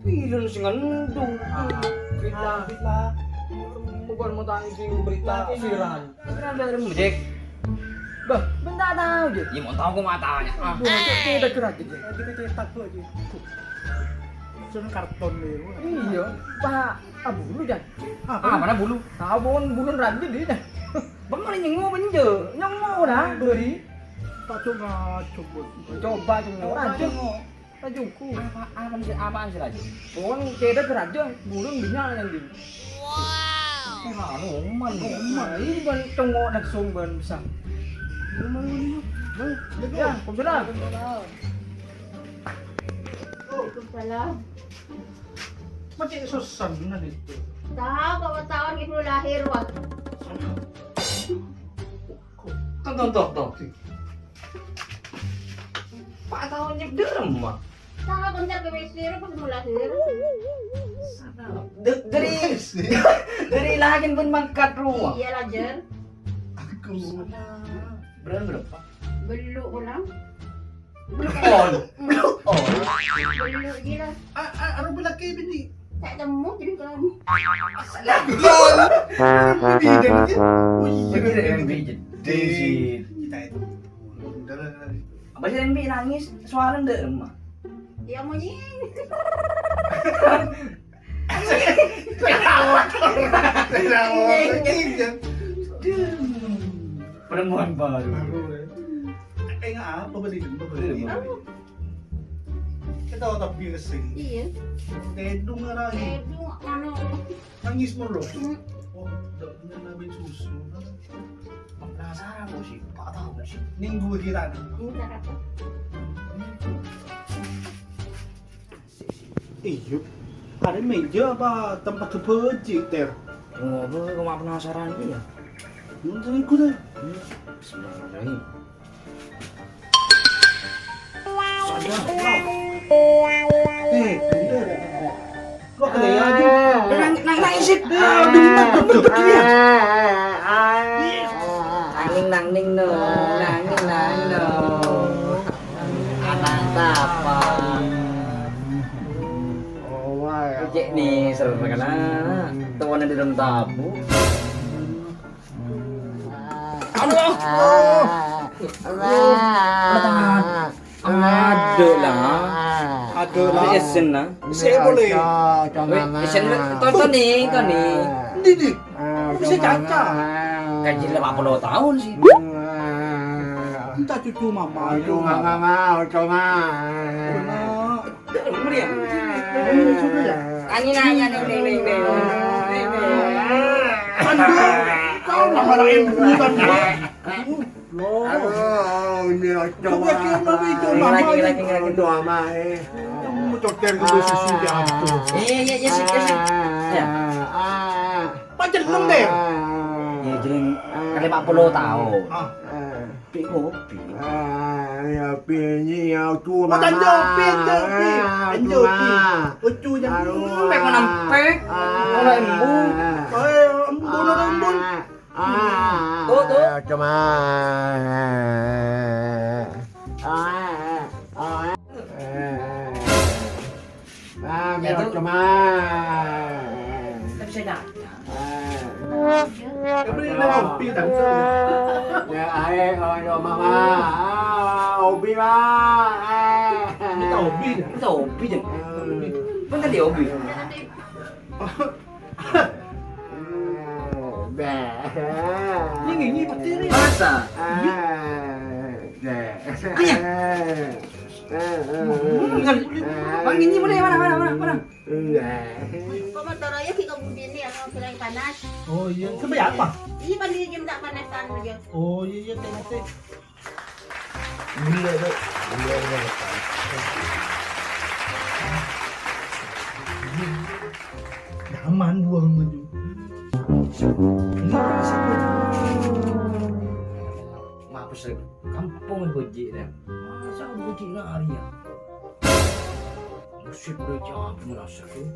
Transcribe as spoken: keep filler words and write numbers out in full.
Ilun sing ngandung. Berita, berita. Bukan mau tanggung berita viral. Viral dari Mujek. Bah, ben ta' tao, Jek. Ya, mau tao, kok mau tanya. Ah. Wah, Jek, kita gerak, Jek. Kita cetak, Jek. Sun karton nih. Iya, Pak. Ah, bulu, Jan. Ah, mana bulu? Tahu, pon bulu raja dia. Bang, mana nyengo, penje? Nyengo, nah, beri. Tak coba, coba. Coba, coba. Raja. Rajungku. Apa, apa sih, apaan sih, Raja? Wong cedek raja, burung banyak yang di. Wow. Anu, man. Ini ban congok langsung ban bisa. Ya, waalaikumsalam. Waalaikumsalam. Macam susah benar itu. Tahu, berapa tahun ibu lahir, wah. Tonton, tonton. Pak tao nyebdhâr, Mak. Salah konter ke mesir pas mulai lahir. Salah. De-, dari, dari lahir pun mangkat rumah. Iya lah, Jer. Aku. Berapa, berapa? Belum pulang. Belum on. Belum on. Belum, gila. Ah, ah, aro laki bini. Tak temu jadi kamu. Salah. Bini dan itu. Oh iya, bini dan itu. Kita itu. Apa sih, Embi nangis? Suara ndak lemah. Ya, monyet. Perempuan baru. Baru, ya. Eh, nggak apa, beli jember, beli jember. Kita otak biasa. Iya. Tedung lagi. Tedung, anu. Nangis mulu. Hmm. Oh, udah punya nabi susu. Penasaran kok sih, Pak tahu nggak sih? Minggu kita. Ini apa? Iya. Ada meja apa tempat sebaji, Ter? Ngobrol, cuma penasaran iya. Nonton ikut, Ter. Bismillahirrahmanirrahim. Sadar. Eh, bener. Lo kena ya, Jun. Nang, nang, nang, isit. Eh, aduh, bener, bener, bener, ya. Nanging, nanging, no. Nanging, nanging, no. Anak apa? Oh, wah, ya. Cek nih, seru kena. Tuan di dalam tabu. Allah. Aduh lah. Aduh lah. Esen lah. Saya boleh. Esen, Tony, Tony. Ini, ini. Bisa caca. Kaji lima puluh tahun sih. Entah cucu mama. Cucu mama, cucu mama. Benar. Meriah. Ini sudah ya? Angin aja, ning, ning, ning, ning. Ning, ning. Aduh, kau malah ibu kan, Bang? Loh. Aduh, ini coba. Coba dia mami itu, mama ini. Lagi, lagi, lagi. Aduh, ama, eh. Kamu coker ke posisi jatuh. Iya, iya, iya, sih, iya, sih. Ya. Pancen nem, Ter. Ya, jeneng kali empat puluh tahun. Ah. Pi kopi. Ah, ya, pi ini ya, tu, oh, mama. Kan jopi, jopi. Ah, kan tu, jopi. Ma. Ucu jam. Aduh, ma. Pek mana pek? Ah. Mana embun? Eh, embun, ada embun. Ah. Tuh, tuh. Cuma. Ah, ah. Ah, ya, biar tuh. Cuma. Nggak bisa datang. Ah. Tapi ini ngopi, Tante. Ya, ayo, kalau cuma, ah, hobi, Pak. Ah. Ini hobi, ya? Ini hobi, ya? Hmm. Bukan dia hobi. Ini, ini, ini, petir, ya? Masa? Iya. Ah, deh. Iya. Bang, ini mana, mana, mana, mana, mana? Iya. Kok motor aja kita budi ini ya, kalau kira panas. Oh iya, sampai apa? Ini kan di jam tak panas anu aja. Oh iya, iya, tengok, tengok. Gila, Dok. Gila, gila. Nyaman buang maju. Ini apa sih? Mampus lagi. Kampung Gojek, ya. Masa Gojek lari, ya? Musik udah jauh, merasa tuh.